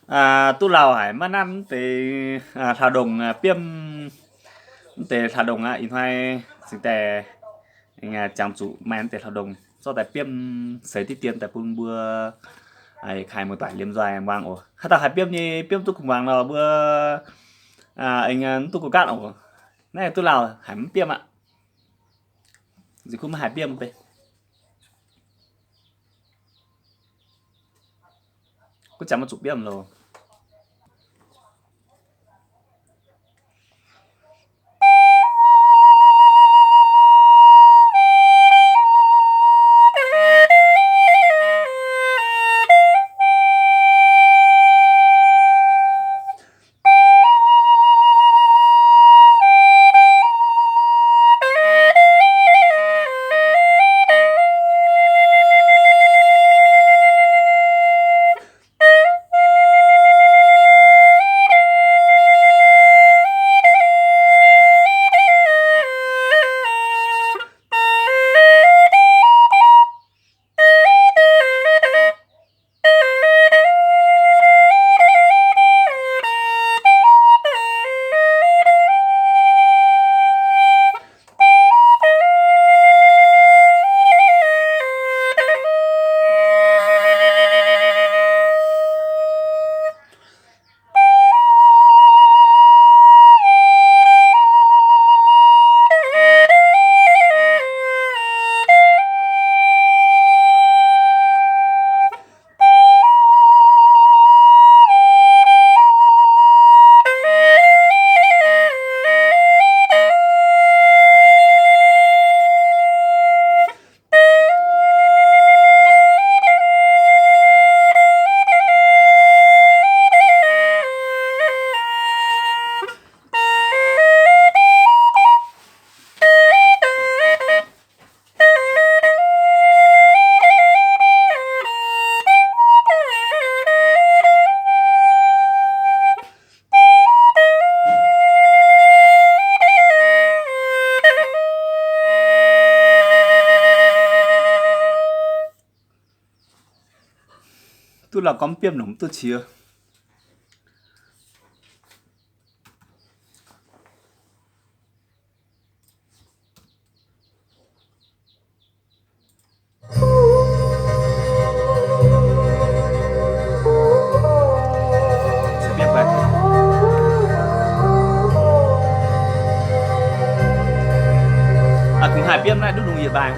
Duqv lauh haic, maiv nanv mv deix hlauv-ndongh biomv, mv deix hlauv-ndongh aqv. Ih hnoi cingx daaih jangx zuqc maaih mv deix hlauv-ndongh zorqv daaih biomv seix diqv dien daaih bun mbuo kaaix muoz-doic liemh nzoih muangx oc. Haaix dauh haih biomv nyei, biomv duqv kuh muangx nor mbuo mv duqv go gaatv oc. Naaiv duqv lauh haic mv biomv aqv. Nziex kuv maiv haih biomv beiv. Gunv jangx maiv zuqc biomv loh. Duqv lauh gorngv biomv longc duqv qiex. Kungx haih biomv naaiv duqv lungh yie baac.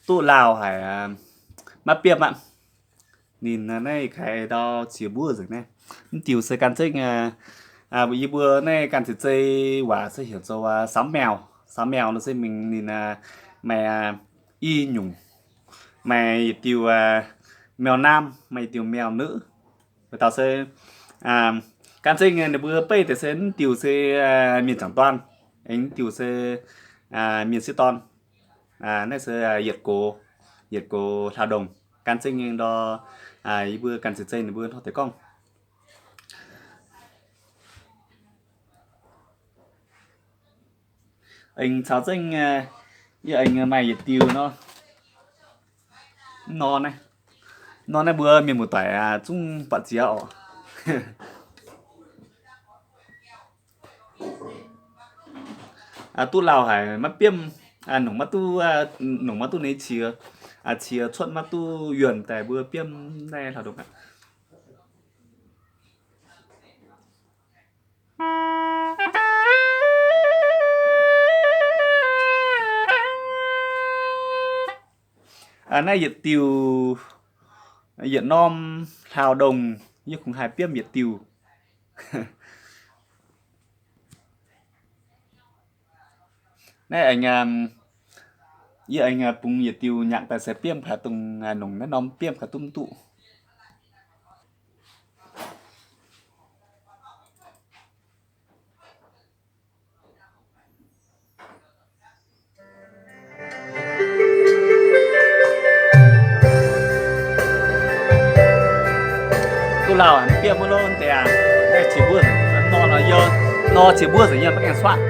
Duqv lauh haic, maiv biomv aqv. Ninh naaiv kaaix ndau ziex mbuov nzengc naaiv. Mv diuh se gan zengv, yie mbuo naaiv gan ziex zei waac se heuc zoux สาวแมว. สาวแมว nor se mingh ninh maaih i nyungc, maaih yietc diuh แมวน้ำ, maaih yietc diuh แมวน้ำ. Wuov dauh se gan zengv ninh mbuo beiv deix se mv diuh se mienh jangc dorn, aengx mv diuh se mienh sieqv dorn. Naaiv se yietc gox, yietc gox hlauv-ndongh. Gan zengv nyei ndor, yie mbuo gan ziex zei ninh mbuo hnangv deix gorngv. Aengx caux zengv, yie aengx maaih yietc diuh nor. Nor naaiv, nor naaiv mbuo mienh muoz-doic zungv buatc ziex oc. Duqv lauh haic, maiv biomv, nongc maiv duqv, nongc maiv duqv nyei qiex, qiex cuotv maiv duqv yuonh daaih mbuo biomv naaiv hlauv-ndongh aqv. Naaiv yietc diuh, yietc norm hlauv-ndongh yie kungx haih biomv yietc diuh. Naaiv aengx, yie aengx bungx yietc diuh nyanc daaih se biomv gaax dongh nongc naaiv norm biomv gaax duqv mv duqv. Duqv lauh mv biomv wuov lov deix aac, naaiv qiex mbuov nzengc, nor nor yie, nor qiex mbuov nzengc yie maiv gaengh cuatv.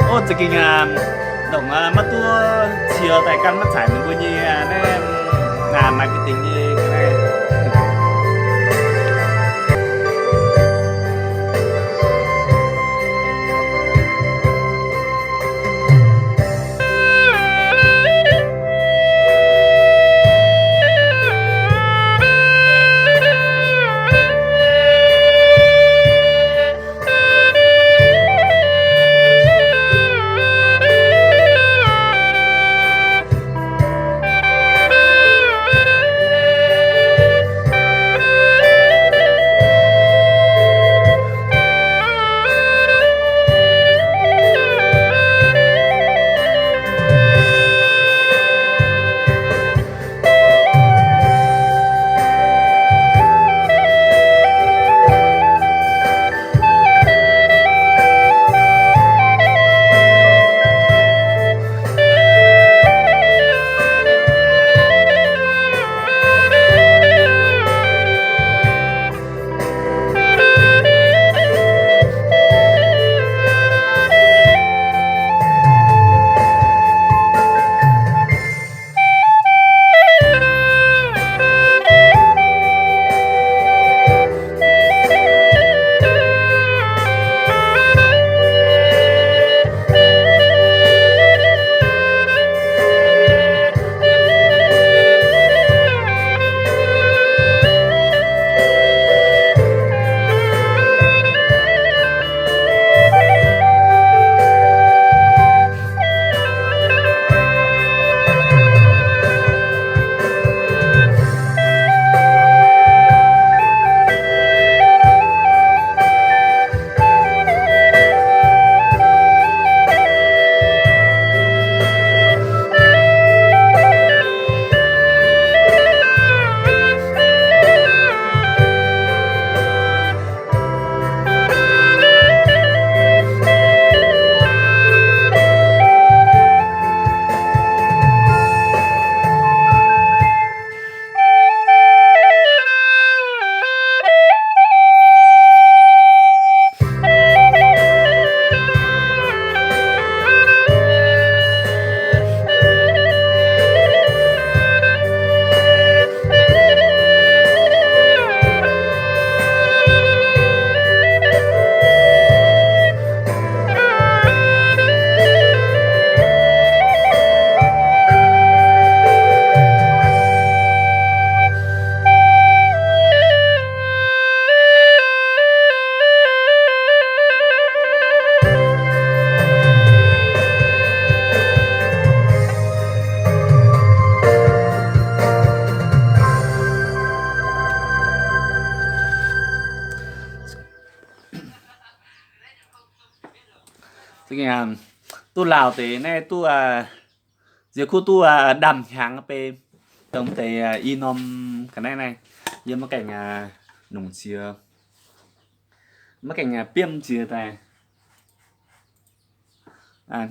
Ov, za'gengh ndongc maiv duqv qiex daaih gan maiv zaaic ninh mbuo nyei naaiv, maaih bi dingc nyei. Duqv lauh deix naaiv duqv, nziex kuv duqv ndaamv-hnyangx bei, dongh deix i norm ga'naaiv naaiv, yie maiv gaengh nongc jiex, maiv gaengh biomv jiex daaih.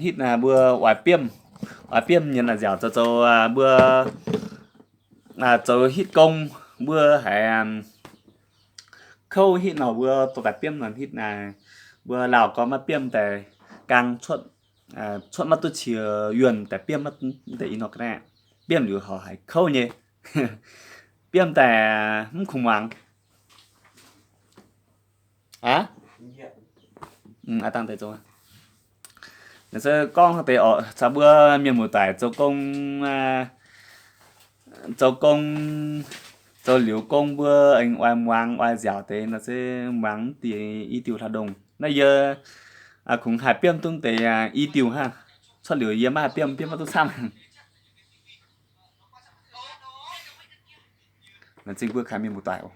Hitv mbuo oix biomv, oix biomv nyei nziaauc zoux, zoux mbuo zoux hitv gong, mbuo haiz kouv hitv nor mbuo dorh daaih biomv nor hitv naaic, mbuo lauh gorngv maiv biomv daaih gaang cuotv, cuotv maiv duqv qiex yuonh daaih biomv maiv deix i nor ga'naaiv. Biomv liuz horpc haiz kouv nyei. Biomv daaih mv kungx muangx. Aa, dangh deix zoux, naaiv se gorngv deix oc, caux mbuo mienh muoz-doic zoux gong, zoux gong, zoux liuz gong mbuo aengx oix muangx oix nziaauc deix nor se muangx mv diuh i diuh hlauv-ndongh. Naaiv yie kungx haih biomv duqv deix i diuh hnangv. Cuotv liuz yie maiv haih biomv, biomv maiv duqv camv. Laengz zingh mbuo kaaix mienh muoz-doic oc.